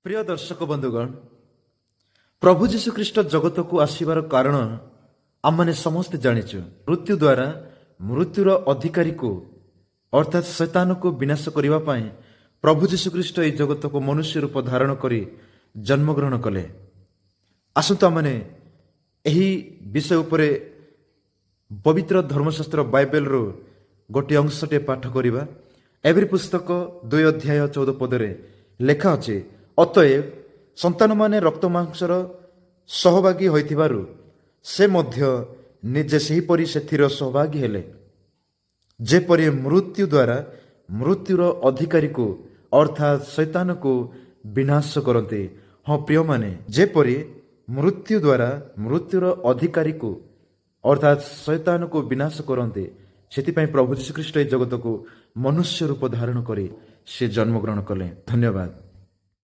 ପ୍ରିୟ ଦର୍ଶକ ବନ୍ଧୁଗଣ, ପ୍ରଭୁ ଯୀଶୁଖ୍ରୀଷ୍ଟ ଜଗତକୁ ଆସିବାର କାରଣ ଆମମାନେ ସମସ୍ତେ ଜାଣିଛୁ। ମୃତ୍ୟୁ ଦ୍ୱାରା ମୃତ୍ୟୁର ଅଧିକାରୀକୁ, ଅର୍ଥାତ୍ ଶୈତାନକୁ ବିନାଶ କରିବା ପାଇଁ ପ୍ରଭୁ ଯୀଶୁଖ୍ରୀଷ୍ଟ ଏହି ଜଗତକୁ ମନୁଷ୍ୟ ରୂପ ଧାରଣ କରି ଜନ୍ମଗ୍ରହଣ କଲେ। ଆସନ୍ତୁ, ଆମମାନେ ଏହି ବିଷୟ ଉପରେ ପବିତ୍ର ଧର୍ମଶାସ୍ତ୍ର ବାଇବେଲରୁ ଗୋଟିଏ ଅଂଶଟିଏ ପାଠ କରିବା। ଏବ୍ରୀ ପୁସ୍ତକ 2 ଅଧ୍ୟାୟ 14 ପଦରେ ଲେଖା ଅଛି, "ଅତଏବ ସନ୍ତାନମାନେ ରକ୍ତ ମାଂସର ସହଭାଗୀ ହୋଇଥିବାରୁ ସେ ମଧ୍ୟ ନିଜେ ସେହିପରି ସେଥିର ସହଭାଗୀ ହେଲେ, ଯେପରି ମୃତ୍ୟୁ ଦ୍ୱାରା ମୃତ୍ୟୁର ଅଧିକାରୀକୁ, ଅର୍ଥାତ୍ ଶୈତାନକୁ ବିନାଶ କରନ୍ତି।" ହଁ ପ୍ରିୟମାନେ, ଯେପରି ମୃତ୍ୟୁ ଦ୍ୱାରା ମୃତ୍ୟୁର ଅଧିକାରୀକୁ, ଅର୍ଥାତ୍ ଶୈତାନକୁ ବିନାଶ କରନ୍ତି, ସେଥିପାଇଁ ପ୍ରଭୁ ଯୀଶୁଖ୍ରୀଷ୍ଟ ଏହି ଜଗତକୁ ମନୁଷ୍ୟ ରୂପ ଧାରଣ କରି ସେ ଜନ୍ମଗ୍ରହଣ କଲେ। ଧନ୍ୟବାଦ।